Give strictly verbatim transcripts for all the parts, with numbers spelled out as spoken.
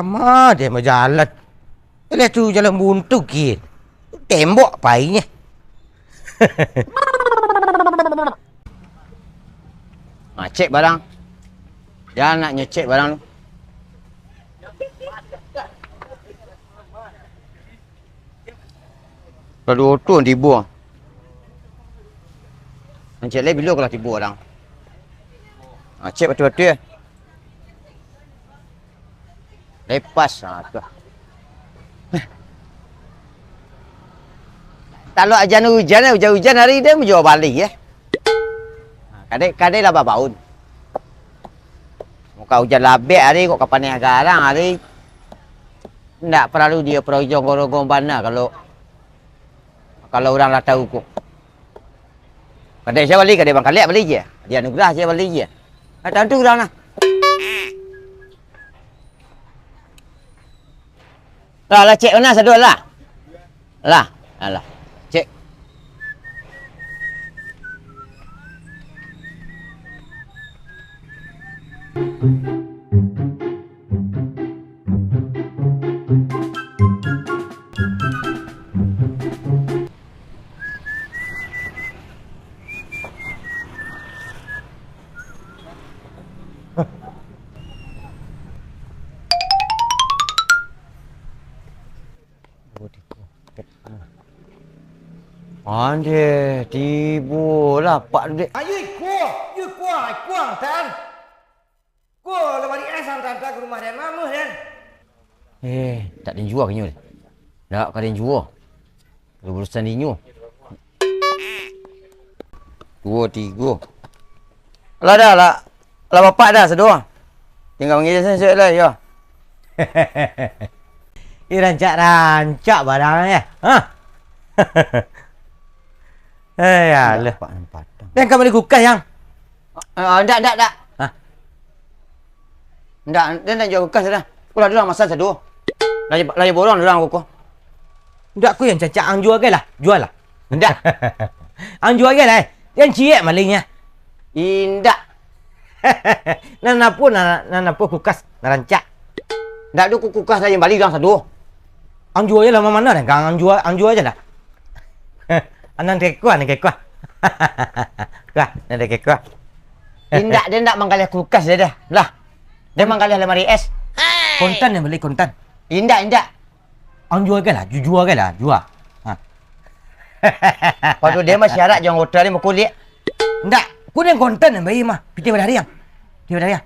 Kama den bajalan? Lah tu jalan buntu kin. Tembok painyo. Ha, cek barang. Jan nak nyo cek barang tu. Lah duo tu tibo. Ancek lai bilo ka lah tibo urang. Ha, cek batua-batua. Lepas, ha, tu. Kalau ujan-ujan, ujan-ujan hari den bajual bali, eh. Ha, kadai, kadai lah babaun. Kok ujan labek hari, kok ka paneh garang hari. Ndak paralu diparojong-rojong bana kalau, kalau urang lah tahu ko. Kadai sia bali, kadai Bang Kalek bali je. Di Anugerah sia bali je. Lah tantu urang lah. Lah, lah cek bana sado lah. Lah, alah. Cek. Andeh, tibo lah apak tu, dek. Ayo, iko, iko, iko, Tan. Ko, lamari es, Tan, Tan, ka rumah den, mamuah den. Eh, tak den jua ka inyo, dek. Ndak ka den jua. Urusan dinyo. Duo, tigo. Lah dah, lah. Lah bapak dah, sado. Tingga mangirim sasuai lah, yo. Ih, rancak-rancak barang, yo. Ha? Eh, ya lah. Pak patang. Den ka bali kulkas, Yang? Ah, ndak, ndak, ndak. Hah? Ndak, den ndak jua kulkas dah. Ko lah, den lah masan sado. Lah, lah borong urang ko. Ndak, ko nan rancak ang jua gai lah, jua lah. Ndak. Ang jua gai lah, eh. Den ciek malingnyo. Indak. Nan apo, nan, nan apo kulkas, nan rancak. Ndak ado ku-, kulkas lah nan bali urang sado. Ang jua je lah, ma-, mano den, Kang? Ang jua, ang jua je lah. Nan kekuah, nan kekuah. Kuah, nan kekuah. Indak, den ndak manggaleh kulkas den dah. Lah. Den manggaleh lamari es. Kontan nan bali, kontan. Indak, indak. Ang jua gai lah, ju-, jua gai lah, jua. Ha. Pado den masih arak jo anggota den bakulik. Ndak, ko den kontan nan bali mah. Pitih badari ang. Pitih badari ang.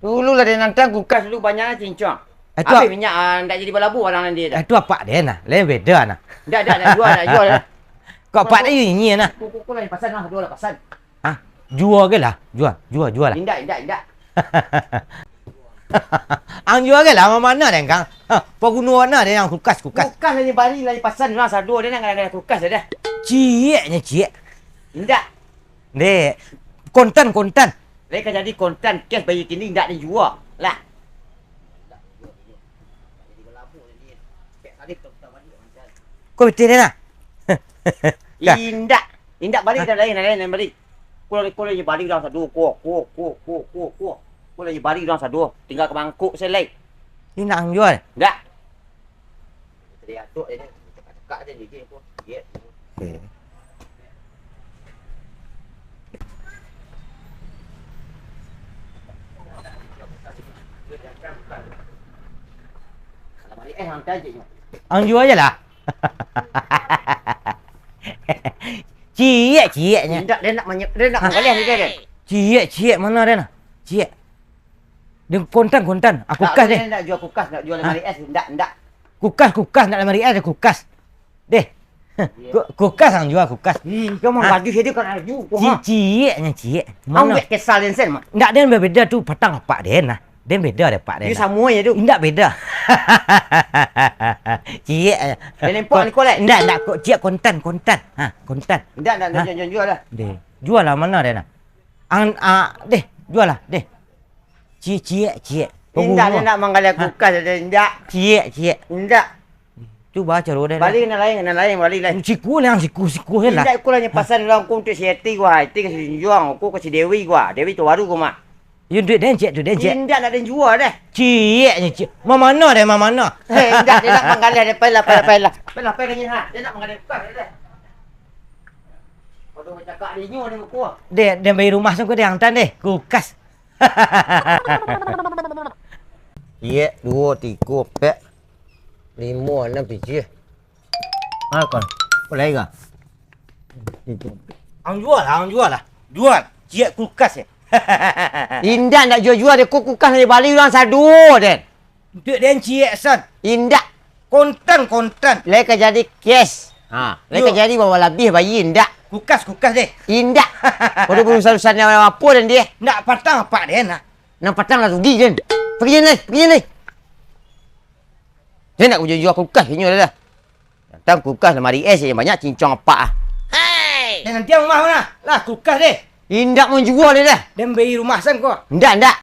Dulu lah den nantang kulkas dulu banyak cincong. Eh, tu Abih minyak, ah, ndak jadi balabu barang nan dia dah. Eh, tu apak den nah. Lain beda nah. Ndak, ndak, ndak jua, ndak jua dah. Kok apak den ingin nah. Ko, ko, ko lah pasan lah, dua lah pasan. Ah, jua gai lah. Jua, jua, jua lah. Indak, indak, indak. Ang jua gai lah, ma-, mano den, Kang? Ha, paguno mano den nan kulkas, kulkas? Kulkas lah nan bali, lah nan pasan urang sado, den nan ngaleh kulkas dah. Cieknyo ciek. Indak. Dek, kontan, kontan. Lai ka jadi kontan, kes bayi kini indak dijua. Lah. Ko pitih den nah. Dah. Indak. Indak bali, hah? Dah lain, lain, lain bali. Ko lah, ko lah bali urang sado, ko, ko, ko. Ko lah bali urang sado. Tingga ka mangkok se lai. Indak ang jua. Indak. Tadi atuk je ni, cakak-cakak je ni, dia pun. Dia. Okey. Ang jua je lah. Ciek, cieknyo. Indak, dia nak manyek, dia nak manggaleh ni dia, dia. Ciek, ciek, mano den nah? Ciek. Den kontan, kontan. Ah, kulkas, deh. Nak jual kulkas, nak jual lamari es, ndak, ndak. Kulkas, kulkas, ndak lamari es, kulkas. Deh. Ku-, kulkas ang jua, kulkas. Hmm, kau mau baju saya kan baju. Ci-, ciek nyo, ciek. Mano? Ambek kesal den sen, Mak. Ndak, den babeda tu, patang apak den nah. Den beda deh, apak den. Iyo, samo je tu. Ndak beda. Ciek. Den empok ni kolek. Ndak, ndak, kok ciek kontan, kontan. Ha, kontan. Ndak, ndak, ndak, jual, jual, jual lah. Deh. Jual lah, mano den nah? Ang, ah, deh, jual lah, deh. Ci-, ciek, ciek. Indak, den nak manggaleh kulkas, den indak. Ciek, ciek. Indak. Cubo caro den. Bali nan lain, nan lain, bali lain. Siku lah, siku, siku lah. Indak, ko lah nyo pasan urang ko untuak si Eti gua, Eti ka si Junjuang, ko ka si Dewi gua, Dewi tu baru ko mah. Yo, duit den ciek tu, den ciek. Indak nak den jua deh. Ciek nyo, ciek. Mamano deh, mamano. Hei, indak, dia nak manggaleh deh. Pailah, pailah, pailah. Pailah, pailah, ha. Dia nak manggaleh. Bukan, deh. Waduh, cakak dia nyo ni, buku. Deh, den bali rumah tu ko, den antan deh. Kulkas. Ciek, duo, tigo, ampek, limo, anam, tujuah. Ha, kon. Apo lai ka? Ang jua lah, ang jua lah. Jual. Ciek kulkas, eh. Indak, ndak jua-jua deh. Ko kulkas nan dibali urang sado, den. Duit den ciek, san. Indak. Kontan, kontan. Lai ka jadi cash. Ha, lai ka jadi bawa labiah bayi, indak. Kulkas, kulkas deh. Indak. Waduh, barusan-urusan nan apo den deh. Ndak patang apak den, ha. Nan patang lah rugi, den. Pagi, den, lai. Pagi, den, lai. Den ndak jua-jua kulkas inyo dah. Datang kulkas, lamari es yang banyak, cincong apak ah. Hei! Den, nanti ang rumah mana? Lah, kulkas deh. Indak manjua deh dah. Den bali rumah san ko. Ndak, ndak.